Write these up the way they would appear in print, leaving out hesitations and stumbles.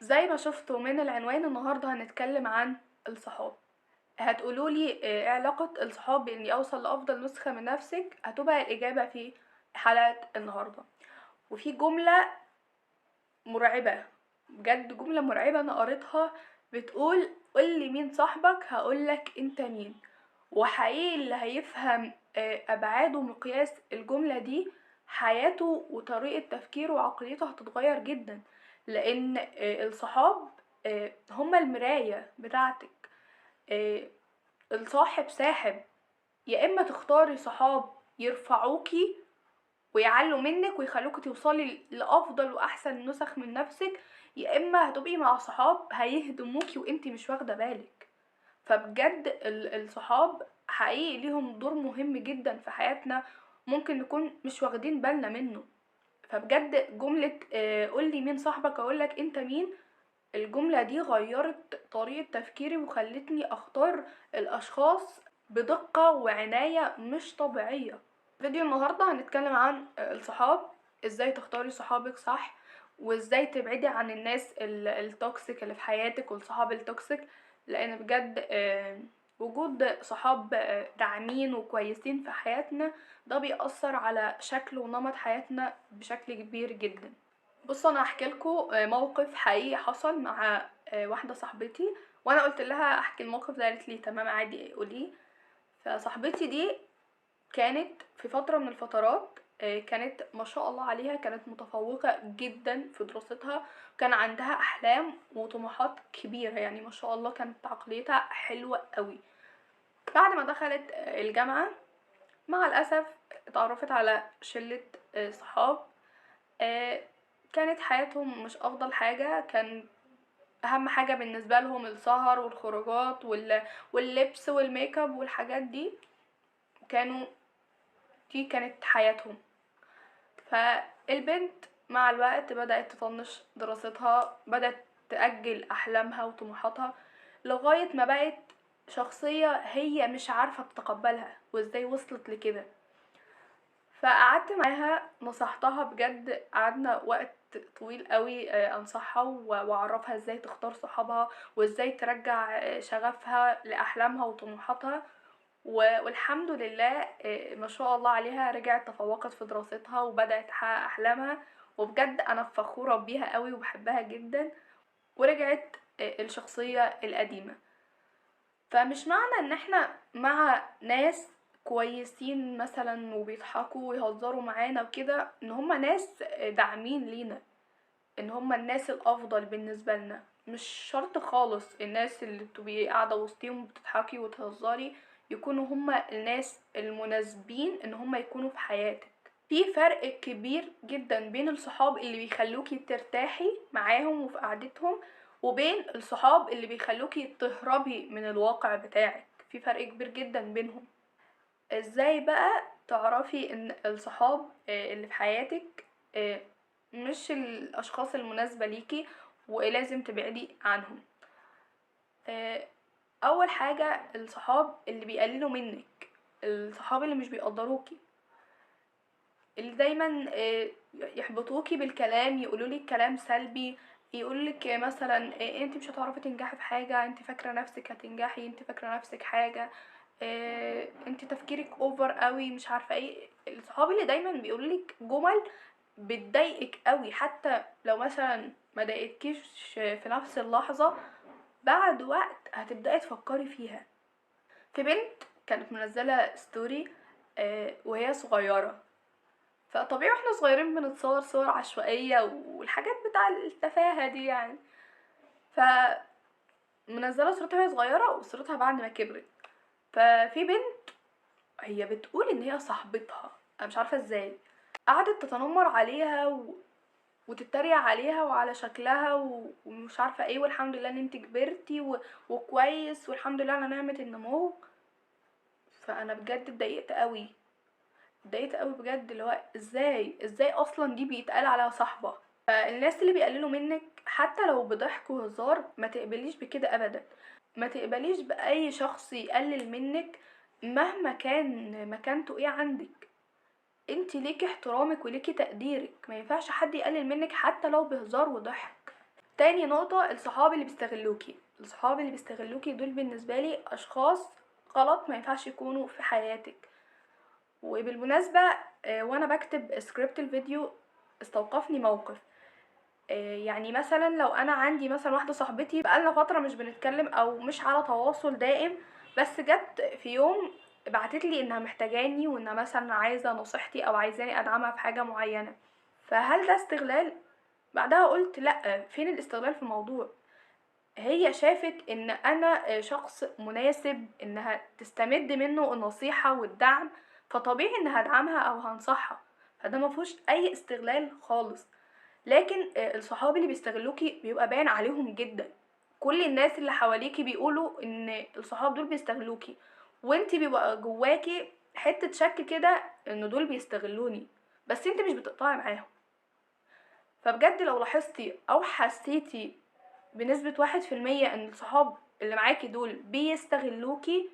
زي ما شفتوا من العنوان، النهارده هنتكلم عن الصحاب. هتقولوا لي ايه علاقة الصحاب باني اوصل لافضل نسخة من نفسك؟ هتبقى الاجابة في حلقة النهارده. وفي جملة مرعبة بجد، جملة مرعبة انا قريتها بتقول: قولي مين صاحبك هقولك انت مين. وحقيقي اللي هيفهم ابعاد ومقياس الجملة دي حياته وطريقة تفكيره وعقليته هتتغير جدا، لان الصحاب هما المراية بتاعتك. الصاحب ساحب، يا اما تختاري صحاب يرفعوكي ويعلوا منك ويخلوكي توصلي لافضل واحسن نسخ من نفسك، يا اما هتبقي مع صحاب هيهدموكي وانتي مش واخده بالك. فبجد الصحاب حقيقي ليهم دور مهم جدا في حياتنا، ممكن نكون مش واخدين بالنا منه. فبجد جملة قولي مين صاحبك اقولك انت مين، الجملة دي غيرت طريقة تفكيري وخلتني اختار الاشخاص بدقة وعناية مش طبيعية. فيديو النهاردة هنتكلم عن الصحاب، ازاي تختاري صحابك صح، وازاي تبعدي عن الناس ال toxic اللي في حياتك والصحاب ال toxic، لان بجد وجود صحاب داعمين وكويسين في حياتنا ده بيأثر على شكل ونمط حياتنا بشكل كبير جدا. انا هحكي لكم موقف حقيقي حصل مع واحدة صاحبتي، وانا قلت لها احكي الموقف ده، قالت لي تمام عادي قوليه. فصاحبتي دي كانت في فترة من الفترات كانت ما شاء الله عليها، كانت متفوقة جدا في دراستها، كان عندها أحلام وطموحات كبيرة، ما شاء الله كانت عقليتها حلوة قوي. بعد ما دخلت الجامعة مع الأسف اتعرفت على شلة صحاب، كانت حياتهم مش أفضل حاجة، كان أهم حاجة بالنسبة لهم السهر والخروجات واللبس والميك اب والحاجات دي، دي كانت حياتهم. فالبنت مع الوقت بدأت تطنش دراستها، بدأت تأجل أحلامها وطموحاتها، لغاية ما بقت شخصية هي مش عارفة تتقبلها وازاي وصلت لكده. فقعدت معاها نصحتها بجد، قعدنا وقت طويل قوي انصحها واعرفها ازاي تختار صحابها وازاي ترجع شغفها لأحلامها وطموحاتها، والحمد لله ما شاء الله عليها رجعت تفوقت في دراستها وبدأت تحقق أحلامها، وبجد أنا فخورة بيها قوي وبحبها جدا، ورجعت الشخصية القديمة. فمش معنى ان احنا مع ناس كويسين مثلا وبيضحكوا ويهزروا معانا وكده ان هما ناس داعمين لينا، ان هما الناس الافضل بالنسبة لنا. مش شرط خالص الناس اللي بتبقي قاعدة وسطيهم بتضحكي وتهزري يكونوا هما الناس المناسبين ان هما يكونوا في حياتك. في فرق كبير جدا بين الصحاب اللي بيخلوكي ترتاحي معاهم وفي قعدتهم، وبين الصحاب اللي بيخلوكي تهربي من الواقع بتاعك. في فرق كبير جدا بينهم. ازاي بقى تعرفي ان الصحاب اللي في حياتك مش الاشخاص المناسبة ليكي ولازم تبعدي عنهم؟ اول حاجة الصحاب اللي بيقللوا منك، الصحاب اللي مش بيقدروكي، اللي دايما يحبطوكي بالكلام، يقولولك كلام سلبي، يقولك مثلا انت مش هتعرفي تنجحي في حاجة، انت فاكرة نفسك هتنجحي، انت فاكرة نفسك حاجة، انت تفكيرك over قوي، مش عارفة ايه. الصحاب اللي دايما بيقولولك جمل بتضايقك قوي، حتى لو مثلا ما ضايقتكيش في نفس اللحظة، بعد وقت هتبدأي تفكري فيها. في بنت كانت منزلة story وهي صغيرة، فطبيعي واحنا صغيرين بنتصور صور عشوائية والحاجات بتاع التفاهة دي يعني، ف منزلة صورتها وهي صغيرة وصورتها بعد ما كبرت. ففي بنت هي بتقول ان هي صاحبتها، انا مش عارفة ازاي، قعدت تتنمر عليها وتتريق عليها وعلى شكلها ومش عارفة ايه، والحمد لله ان انت كبرتي وكويس، والحمد لله على نعمة النمو. فانا بجد اتضايقت قوي، اتضايقت قوي بجد، اللي هو ازاي اصلا دي بيتقال عليها صاحبة. فالناس اللي بيقللوا منك حتى لو بضحك وهزار ما تقبليش بكده ابدا، ما تقبليش باي شخص يقلل منك مهما كان مكانته ايه عندك. انت ليكي احترامك وليكي تقديرك، ما ينفعش حد يقلل منك حتى لو بهزار وضحك. تاني نقطة، الصحاب اللي بيستغلوكي. الصحاب اللي بيستغلوكي دول بالنسبة لي اشخاص غلط، ما ينفعش يكونوا في حياتك. وبالمناسبة وانا بكتب سكريبت الفيديو استوقفني موقف، يعني مثلا لو انا عندي مثلا واحدة صاحبتي بقالنا فترة مش بنتكلم او مش على تواصل دائم، بس جت في يوم بعتت لي انها محتاجاني وانها مثلا عايزة نصيحتي او عايزاني ادعمها في حاجة معينة، فهل ده استغلال؟ بعدها قلت لا، فين الاستغلال في الموضوع؟ هي شافت ان انا شخص مناسب انها تستمد منه النصيحة والدعم، فطبيعي ان هدعمها او هنصحها، فده ما فيهوش اي استغلال خالص. لكن الصحاب اللي بيستغلوكي بيبقى باين عليهم جدا، كل الناس اللي حواليكي بيقولوا ان الصحاب دول بيستغلوكي، وانتي بيبقى جواكي حتة شك كده ان دول بيستغلوني، بس انتي مش بتقطعي معاهم. فبجد لو لاحظتي او حسيتي بنسبة 1% ان الصحاب اللي معاكي دول بيستغلوكي،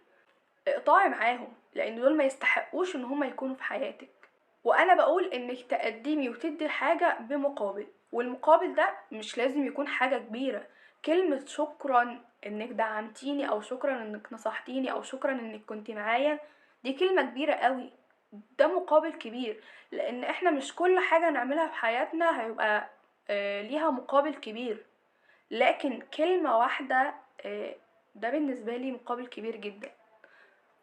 اقطعي معاهم، لان دول ما يستحقوش ان هم يكونوا في حياتك. وانا بقول انك تقدمي وتدي حاجة بمقابل، والمقابل ده مش لازم يكون حاجة كبيرة. كلمة شكرا انك دعمتيني، او شكرا انك نصحتيني، او شكرا انك كنت معايا، دي كلمة كبيرة قوي، ده مقابل كبير. لان احنا مش كل حاجة نعملها في حياتنا هيبقى ليها مقابل كبير، لكن كلمة واحدة ده بالنسبة لي مقابل كبير جدا.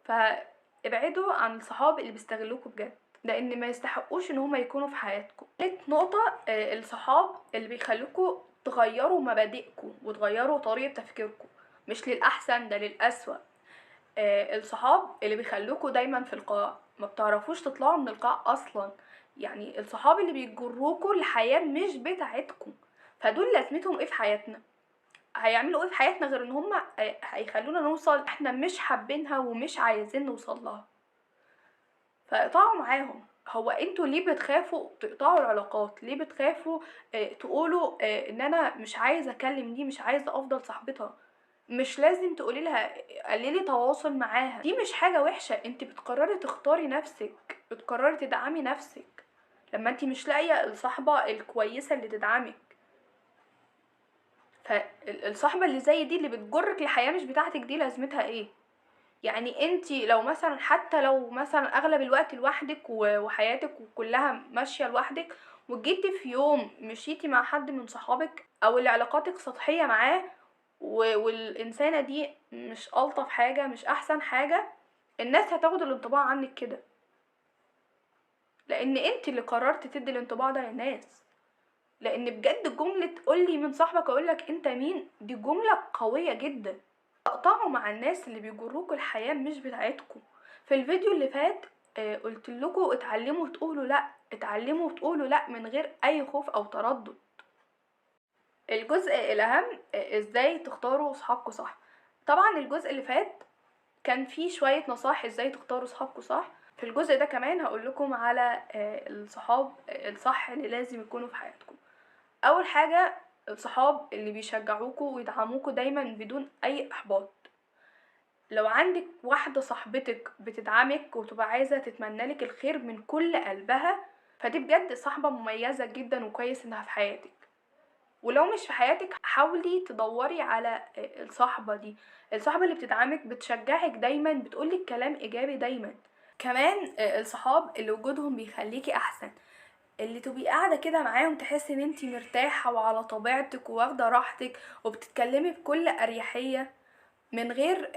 فابعدوا عن الصحاب اللي بيستغلوكوا بجد، لان ما يستحقوش ان هما يكونوا في حياتكم. تالت نقطة، الصحاب اللي بيخلوكوا تغيروا مبادئكم وتغيروا طريقة تفكيركم، مش للأحسن، ده للأسوأ. الصحاب اللي بيخلوكوا دايما في القاع، ما بتعرفوش تطلعوا من القاع أصلا. يعني الصحاب اللي بيجروكوا لحياة مش بتاعتكم، فدول لازمتهم ايه في حياتنا؟ هيعملوا ايه في حياتنا غير ان هم هيخلونا نوصل احنا مش حابينها ومش عايزين نوصل لها؟ فاقطعوا معاهم. هو انتوا ليه بتخافوا تقطعوا العلاقات؟ ليه بتخافوا تقولوا ان انا مش عايزه اكلم دي، مش عايزه افضل صاحبتها؟ مش لازم تقولي لها قللي تواصل معاها، دي مش حاجة وحشة. انت بتقرري تختاري نفسك، بتقرري تدعمي نفسك لما انت مش لاقيه الصاحبة الكويسة اللي تدعمك. فالصاحبه اللي زي دي اللي بتجرك لحياه مش بتاعتك دي لازمتها ايه؟ يعني انت لو مثلا، حتى لو مثلا اغلب الوقت لوحدك وحياتك كلها ماشية لوحدك، وجيتي في يوم مشيتي مع حد من صحابك او اللي علاقاتك سطحية معاه، والانسانه دي مش الطف حاجة، مش احسن حاجة، الناس هتاخد الانطباع عنك كده، لان انت اللي قررتي تدي الانطباع ده للناس. لان بجد جملة قولي من صاحبك اقولك انت مين، دي جملة قوية جدا. اقطعوا مع الناس اللي بيجروكوا الحياة مش بتاعتكم. في الفيديو اللي فات قلت لكم اتعلموا تقولوا لا، اتعلموا تقولوا لا من غير اي خوف او تردد. الجزء الاهم، ازاي تختاروا صحابكم صح. طبعا الجزء اللي فات كان فيه شوية نصائح ازاي تختاروا صحابكم صح. في الجزء ده كمان هقول لكم على الصحاب الصح اللي لازم يكونوا في حياتكم. اول حاجة، الصحاب اللي بيشجعوكوا ويدعموكوا دايما بدون اي احباط. لو عندك واحدة صاحبتك بتدعمك وتبقى عايزة تتمنى لك الخير من كل قلبها، فدي بجد صاحبة مميزة جدا وكويس انها في حياتك. ولو مش في حياتك، حاولي تدوري على الصاحبة دي، الصاحبة اللي بتدعمك، بتشجعك دايما، بتقولك كلام ايجابي دايما. كمان الصحاب اللي وجودهم بيخليكي احسن، اللي تبقي قاعدة كده معاهم تحسي ان انتي مرتاحة وعلى طبيعتك وواخده راحتك وبتتكلمي بكل اريحية، من غير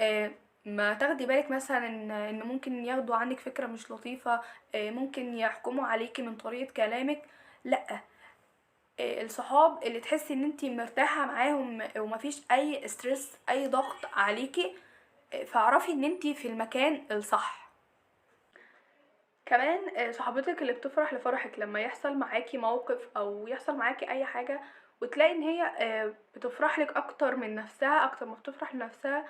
ما تاخدي بالك مثلا ان ممكن ياخدوا عنك فكرة مش لطيفة، ممكن يحكموا عليكي من طريقه كلامك. لا، الصحاب اللي تحسي ان انتي مرتاحة معاهم ومفيش اي stress، اي ضغط عليكي، فاعرفي ان انتي في المكان الصح. كمان صاحبتك اللي بتفرح لفرحك لما يحصل معاكي موقف او يحصل معاكي اي حاجة، وتلاقي ان هي بتفرح لك اكتر من نفسها، اكتر ما بتفرح لنفسها،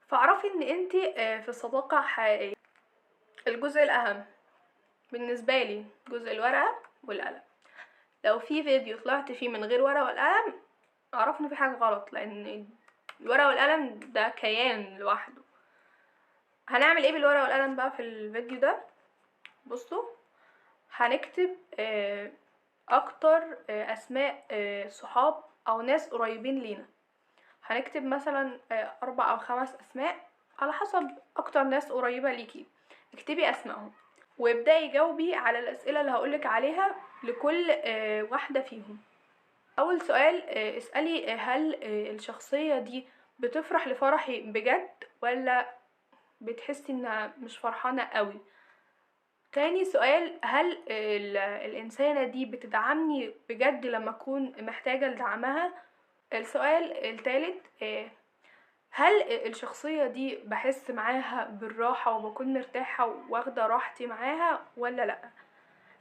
فاعرفي ان انتي في صداقه حقيقية. الجزء الاهم بالنسبة لي جزء الورقة والقلم. لو في فيديو طلعت فيه من غير ورقة والقلم، اعرف ان في حاجة غلط، لان الورقة والقلم ده كيان لوحده. هنعمل ايه بالورقة والقلم بقى في الفيديو ده؟ بصوا، هنكتب اكتر اسماء صحاب او ناس قريبين لينا. هنكتب مثلا 4 أو 5 اسماء على حسب اكتر ناس قريبة ليكي، اكتبي اسمائهم وابدأي جاوبي على الاسئلة اللي هقولك عليها لكل واحدة فيهم. اول سؤال اسألي هل الشخصية دي بتفرح لفرحي بجد ولا بتحسي انها مش فرحانة قوي؟ تاني سؤال، هل الانسانة دي بتدعمني بجد لما اكون محتاجة لدعمها؟ السؤال التالت، هل الشخصية دي بحس معاها بالراحة وبكون مرتاحة واخدة راحتي معاها ولا لأ؟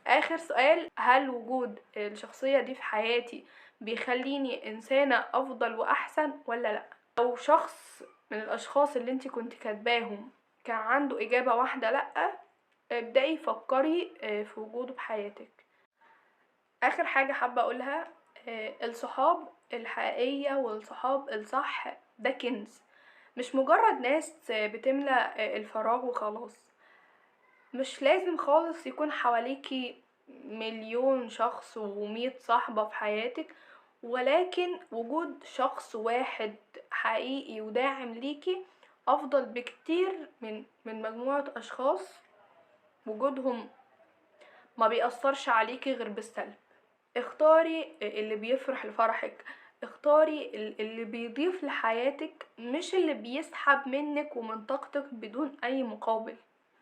آخر سؤال، هل وجود الشخصية دي في حياتي بيخليني إنسانة أفضل وأحسن ولا لأ؟ لو شخص من الأشخاص اللي انت كنت كاتباهم كان عنده إجابة واحدة لأ، ابدأي فكري في وجوده بحياتك. آخر حاجة حابة أقولها، الصحاب الحقيقية والصحاب الصح ده كنز، مش مجرد ناس بتملأ الفراغ وخلاص. مش لازم خالص يكون حواليكي 1,000,000 شخص و100 صاحبة في حياتك، ولكن وجود شخص واحد حقيقي وداعم ليكي أفضل بكتير من مجموعة أشخاص وجودهم ما بيأثرش عليكي غير بالسلب. اختاري اللي بيفرح لفرحك، اختاري اللي بيضيف لحياتك، مش اللي بيسحب منك ومن طاقتك بدون اي مقابل.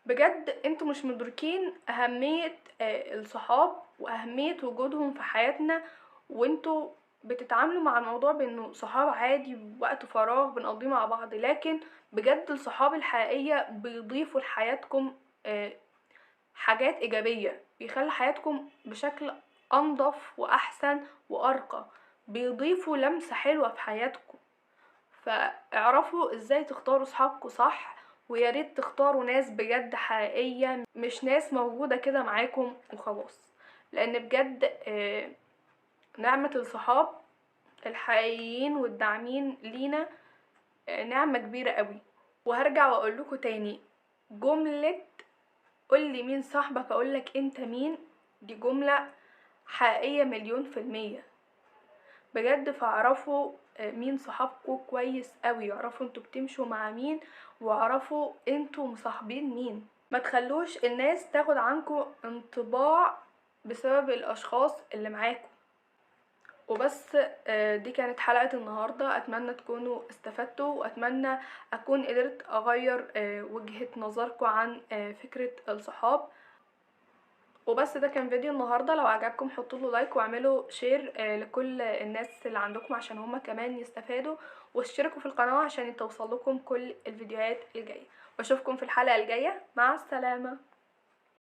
بجد انتوا مش مدركين اهمية الصحاب واهمية وجودهم في حياتنا، وانتوا بتتعاملوا مع الموضوع بانه صحاب عادي وقت فراغ بنقضيه مع بعض، لكن بجد الصحاب الحقيقية بيضيفوا لحياتكم حاجات ايجابية، بيخلي حياتكم بشكل انضف واحسن وارقى، بيضيفوا لمسة حلوة في حياتكم. فاعرفوا ازاي تختاروا صحابكم صح، وياريت تختاروا ناس بجد حقيقية، مش ناس موجودة كده معاكم وخلاص، لان بجد نعمة الصحاب الحقيقيين والداعمين لينا نعمة كبيرة قوي. وهرجع واقول لكم تاني جملة قولي مين صاحبك اقولك انت مين، دي جملة حقيقية 1,000,000% بجد. فاعرفوا مين صحابكم كويس قوي، اعرفوا انتوا بتمشوا مع مين، واعرفوا انتوا مصاحبين مين. ما تخلوش الناس تاخد عنكم انطباع بسبب الاشخاص اللي معاكم. وبس دي كانت حلقة النهاردة، اتمنى تكونوا استفدتوا، واتمنى اكون قدرت اغير وجهة نظركم عن فكرة الصحاب. وبس ده كان فيديو النهاردة، لو عجبكم حطوا له like واعملوا share لكل الناس اللي عندكم عشان هما كمان يستفادوا، واشتركوا في القناة عشان توصل لكم كل الفيديوهات الجاية. واشوفكم في الحلقة الجاية، مع السلامة.